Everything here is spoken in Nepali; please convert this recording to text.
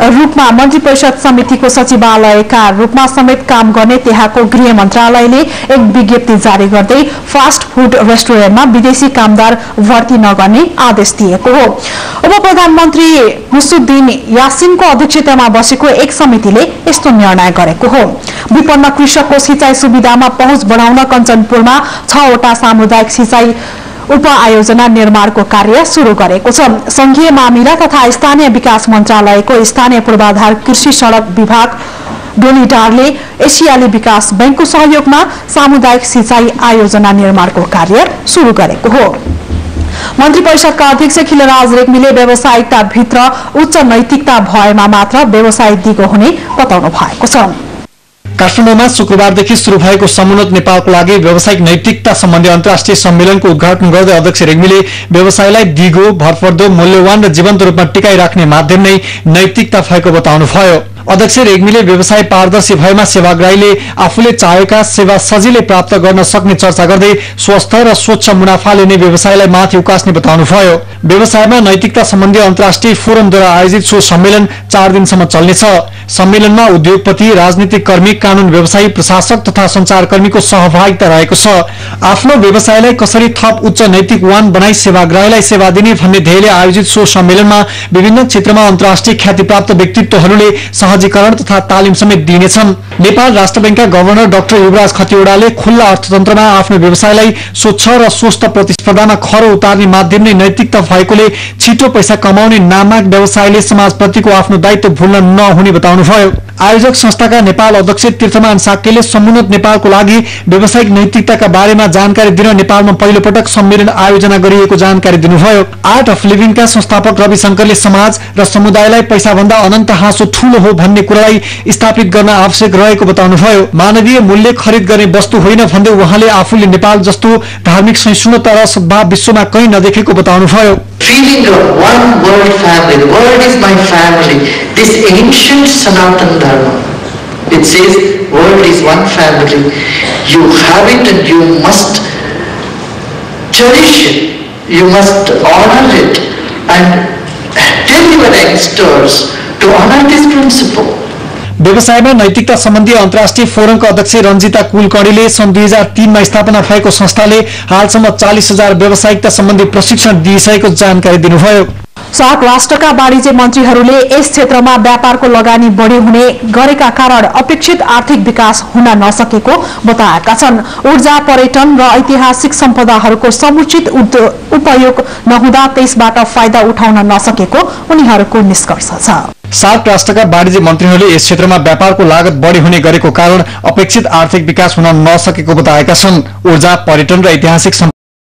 रूपमा मन्त्री परिषद समितिको सचिवालयका रूपमा समेत काम गर्ने त्यहाँको गृह मन्त्रालयले एक विज्ञप्ति जारी गर्दै फास्ट फूड रेस्टुरेन्टमा विदेशी कामदार भर्ती नगर्ने आदेश दिएको हो। उप प्रधानमन्त्री मुसुद्दिन यासिनको अध्यक्षतामा बसेको एक समितिले यस्तो निर्णय गरेको हो। विपन्न कृषकको सिंचाई सुविधामा पहुँच बढ़ाउन कञ्चनपुरमा 6 वटा सामुदायिक सिंचाई उप-आयोजना निर्माणको कार्य शुरू गरेको छ। संघीय मामिला तथा स्थानीय विकास मन्त्रालयको स्थानीय पूर्वाधार कृषि सड़क विभाग डोलीडारले एशियाली विकास बैंकको सहयोगमा सामुदायिक सिंचाई आयोजना निर्माणको कार्य शुरू गरेको हो। मन्त्री परिषदका अध्यक्ष खिलराज रेग्मीले व्यावसायिकता भित्र उच्च नैतिकता भएमा मात्र व्यवसाय दिगो हुने बताउनु भएको छ। काठमाडौँमा शुक्रबारदेखि शुरू भएको समुन्नत नेपालको लागि व्यावसायिक नैतिकता सम्बन्धी अन्तर्राष्ट्रिय सम्मेलनको उद्घाटन गर्दै अध्यक्ष रेग्मीले व्यवसायलाई दिगो, भरपर्दो, मूल्यवान र जीवन्त रूपमा टिकाइराख्ने माध्यम नै नैतिकता भएको बताउनुभयो। अध्यक्ष रेग्मीले व्यवसाय पारदर्शी भएमा सेवाग्राहीले आफूले चाहेका सेवा सजिलै प्राप्त गर्न सक्ने चर्चा गर्दै स्वस्थ र स्वच्छ मुनाफा लिने व्यवसायलाई माथि उकास्ने बताउनुभयो। व्यवसायमा नैतिकता सम्बन्धी अन्तर्राष्ट्रिय फोरमद्वारा आयोजित सो सम्मेलन 4 दिनसम्म चल्नेछ। सम्मेलनमा उद्योगपति, राजनीतिक कर्मी, कानून व्यवसायी, प्रशासक तथा संचारकर्मीको सहभागिता रहेको छ। आफ्नो व्यवसायलाई कसरी थप उच्च नैतिकवान बनाई सेवाग्राहीलाई सेवा दिने भन्ने ध्येयले आयोजित सो सम्मेलनमा विभिन्न क्षेत्रमा अन्तर्राष्ट्रिय ख्यातिप्राप्त व्यक्तित्वहरूले सहजीकरण तथा तालिम समेत दिइनेछन्। नेपाल राष्ट्र बैंकका गभर्नर डाक्टर युवराज खतिवड़ाले खुल्ला अर्थतन्त्रमा आफ्नो व्यवसायलाई स्वच्छ र स्वस्थ प्रतिस्पर्धामा खरो उतार्ने माध्यम नै नैतिकता भएकोले छिटो पैसा कमाउने नामाक व्यवसायले समाजप्रतिको आफ्नो दायित्व भुल्न नहुने बताउनुभयो। आयोजक संस्थाका नेपाल अध्यक्ष तीर्थमान साक्यले समुन्नत नेपालको लागि व्यावसायिक नैतिकताका बारेमा जानकारी दिन नेपालमा पहिलो पटक सम्मेलन आयोजना गरिएको जानकारी दिनुभयो। आर्ट अफ लिभिङका संस्थापक रवि शंकरले समाज र समुदायलाई पैसाभन्दा अनन्त हाँसो ठूलो हो भन्ने कुरालाई स्थापित गर्न आवश्यक रहेको बताउनुभयो। मानवीय मूल्य खरिद गर्ने वस्तु होइन भन्दै उहाँले आफूले नेपाल जस्तो धार्मिक सहिष्णुता र सद्भाव विश्वमा कहीँ नदेखेको बताउनुभयो। Feeling of one world family, the world is my family, this ancient Sanatana Dharma, it says world is one family, you have it and you must cherish it, you must honor it and tell your youngsters to honor this principle. व्यवसायमा नैतिकता सम्बन्धी अन्तर्राष्ट्रिय फोरमका अध्यक्ष रञ्जिता कुलकर्णीले सन् 2003 मा स्थापना भएको संस्थाले हालसम्म 40,000 व्यावसायिकता सम्बन्धी प्रशिक्षण दिइसकेको जानकारी दिनुभयो। सार्क राष्ट्रका वाणिज्य मन्त्रीहरूले यस क्षेत्रमा व्यापारको लगानी बढी हुने गरेका कारण अपेक्षित आर्थिक विकास हुन नसकेको बताएका छन्। ऊर्जा, पर्यटन र ऐतिहासिक सम्पदाहरूको समुचित उपयोग नहुँदा त्यसबाट फाइदा उठाउन नसकेको उनीहरूको निष्कर्ष छ। सार्क राष्ट्रका वाणिज्य मन्त्रीहरूले यस क्षेत्रमा व्यापारको लागत बढी हुने गरेको कारण अपेक्षित आर्थिक विकास हुन नसकेको बताएका छन्। ऊर्जा, पर्यटन र ऐतिहासिक